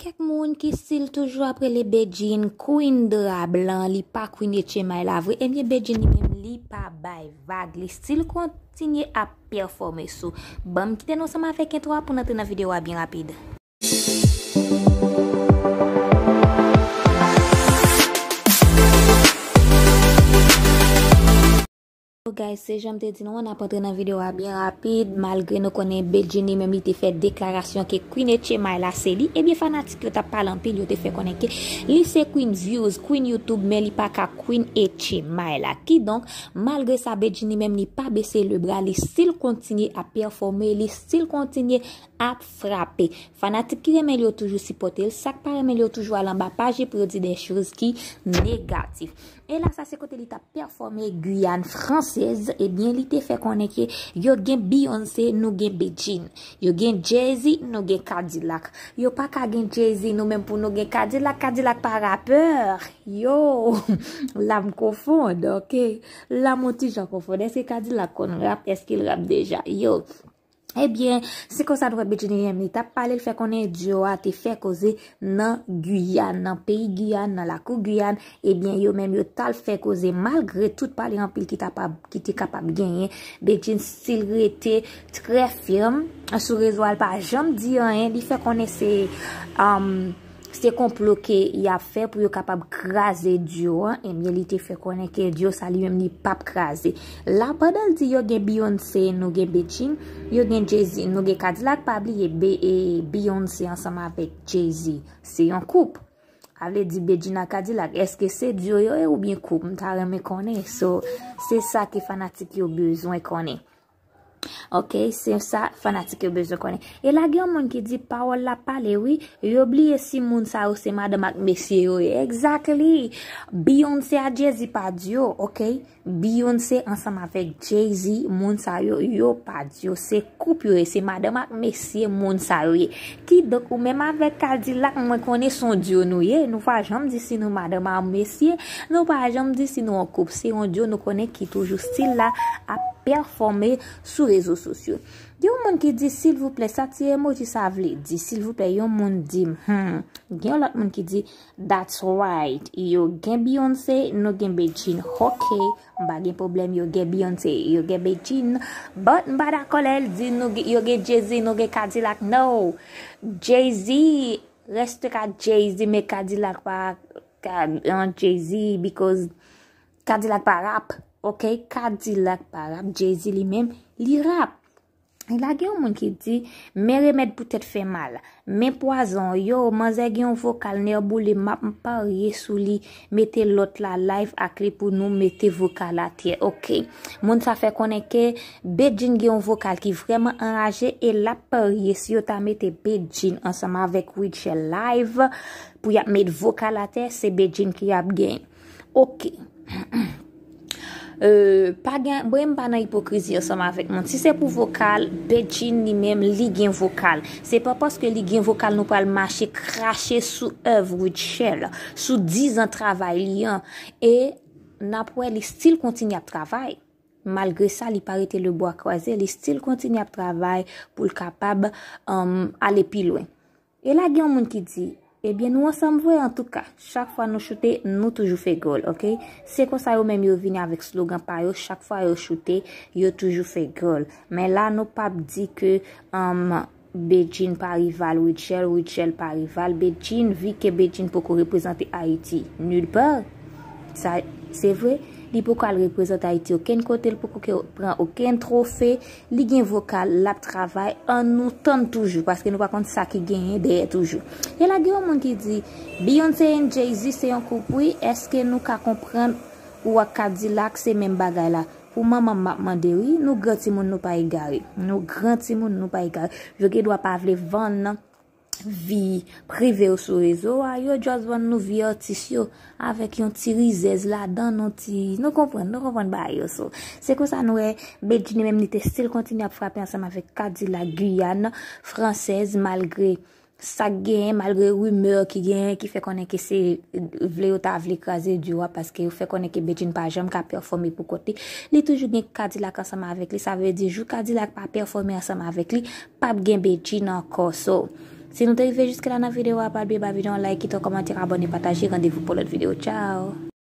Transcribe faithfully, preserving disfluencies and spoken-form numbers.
Kèk moun ki still toujou ap rele Bedjine Queen dra blan, li pa Queen Etchemay la vre. Ebyen, Bedjine li menm, li pa bay vag, li still kontinye ap pèfòme sou. Ban m kite nou ansanm avèk entwo a pou n antre nan videyo a byen rapid. So guys, se jan m te di nou an, n ap antre nan videyo a byen rapid, malgre nou konnen Bedjine li menm li te fè deklarasyon ke Queen Etchemay la se li, ebyen fanatik yo t ap pale anpil, yo te fè konnen ke li se Queen Views, Queen YouTube, men li pa ka Queen Etchemay la. Kidonk, malgre sa, Bedjine li menm li pa bese le bra, li still kontinye ap pèfòme, li still kontinye ap frape. Fanatik ki renmen l yo toujou sipòte l, sa k pa renmen l yo toujou al anba paj li pou yo di de choz ki negatif. E la sa se kote li t ap pèfòme Guyane Française, ebyen li te fè konnen ke yo gen Beyoncé, nou gen Bedjine. Yo gen Jay-Z, nou gen Cadillac. Yo pa ka gen Jay-Z, nou menm pou nou gen Cadillac, Cadillac pa rapè. Yo, la m konfonn, ok. La m on ti jan konfonn. Èske Cadillac konn rap? Èske l rap deja? Yo. Ebyen, se konsa nou wè Bedjine li menm li t ap pale, l fè konnen duo a te fè koze nan Guyane, nan peyi Giyàn, nan lakou Giyàn. Ebyen, yo menm yo t al fè koze malgre tout pale anpil ki t ap, ki te kapab genyen. Bedjine still rete trè fèm sou rezo a, l pa janm di anyen, li fè konnen se, um, se konplo ke y ap fè pou yo kapab kraze duo an, ebyen li te fè konnen ke duo sa li menm li p ap kraze. La pandan l di yo gen Beyoncé, nou gen Bedjine, yo gen Jay-Z, nou gen Cadillac, pa bliye Be- e Beyoncé ansanm avèk Jay-Z, se yon koup. A vle di Bedjine ak Cadillac, èske se duo yo ye oubyen koup? M ta renmen konnen. So, se sa ke fanatik yo bezwen konnen. Ok, se sa fanatik yo bezwen konnen. E la gen yon moun ki di pawòl la pale wi, yo bliye si moun sa yo se madanm ak mesye yo ye. Exactly. Beyoncé a Jay-Z pa duo, ok? Beyoncé ansanm avèk Jay-Z, moun sa yo, yo pa duo, se koup yo ye, se madanm ak mesye moun sa yo ye. Kidonk, ou menm avèk Cadillac, mwen konnen se yon duo nou ye, nou pa janm di si nou madanm ak mesye, nou pa janm di si nou yon koup, se yon duo nou konnen ki toujou still la ap pèfòme sou rezo sosyo. Gen yon moun ki di, silvouplè, sa ti emoji sa vle di, silvouplè, yon moun di m, hmm. Gen yon lòt moun ki di, that's right, yo gen Beyoncé, nou gen Bedjine, ok, m pa gen pwoblèm, yo gen Beyoncé, yo gen Bedjine, but m pa dakò lè l di nou gen- yo gen Jay-Z, nou gen Cadillac, no, Jay-Z, reste ka Jay-Z, men Cadillac pa ka an Jay-Z, because Cadillac pa rap, ok, Cadillac pa rap, Jay-Z li menm, li rap. E la gen yon moun ki di, men remèd pou tèt fè mal, men pwazon, yo, manzè gen yon vokal nèboule, m ap parye sou li, mete lòt la live ak li pou nou mete vokal atè, ok. Moun sa fè konnen ke Bedjine gen yon vokal ki vrèman anraje e l ap parye si yo ta mete Bedjine ansanm avèk Rutshelle live pou y ap met vokal atè, se Bedjine ki ap genyen. Ok. Euh, pa gen, bon, m pa nan ipokrizi ansanm avèk moun. Si se pou vokal, Bedjine li menm, li gen vokal. Se pa paske li gen vokal nou pral mache krache sou èv Rutshelle, sou dizan travay li an. E n ap wè li still kontinye ap travay. Malgre sa, li pa rete le bwa kwaze, li still kontinye ap travay pou l kapab, um, ale pi lwen. E la gen yon moun ki di, ebyen nou ansanm vre antouka, chak fwa nou choute, nou toujou fè gòl, ok? Se konsa yo menm yo vini avèk slogan pa yo, chak fwa yo choute, yo toujou fè gòl. Men la nou p ap di ke, um, Bedjine pa rival Rutshelle, Rutshelle pa rival Bedjine, vi ke Bedjine poko reprezante Ayiti nulle part. Sa, se vre, li poko al reprezante Ayiti okenn kote, li poko ke pran okenn twofe, li gen vokal, l ap travay, ann nou tann toujou, paske nou pa konn sa ki genyen dèyè toujou. E la gen yon moun ki di, Beyoncé and Jay-Z se yon koup wi, èske nou ka konprann ou ak Cadillac se menm bagay la? Pou manman m ap mande wi, nou gran timoun nou pa egare. Nou gran timoun nou pa egare. Yo gen dwa pa vle vann vi prive yo sou rezo a, yo just vann nou vi atis yo avèk yon ti rizèz ladan, yon ti, nou konprann, nou konprann bagay yo. So, se konsa nou wè Bedjine menm li te still kontinye ap frape ansanm avèk Cadillac Guyane Française malgre sa k genyen, malgre rimè ki genyen ki fè konnen ke se vle yo ta vle kraze duo a paske yo fè konnen ke Bedjine pa janm ka pèfòme pou kont li. Li toujou gen Cadillac ansanm avèk li, sa vle di jou Cadillac pa pèfòme ansanm avèk li, p ap gen Bedjine ankò. So, Si nou te rive jiske la nan videyo a, pa bliye ba videyo an like, kite yon kòmantè, abòne, pataje. Randevou pou lòt videyo. Tchao!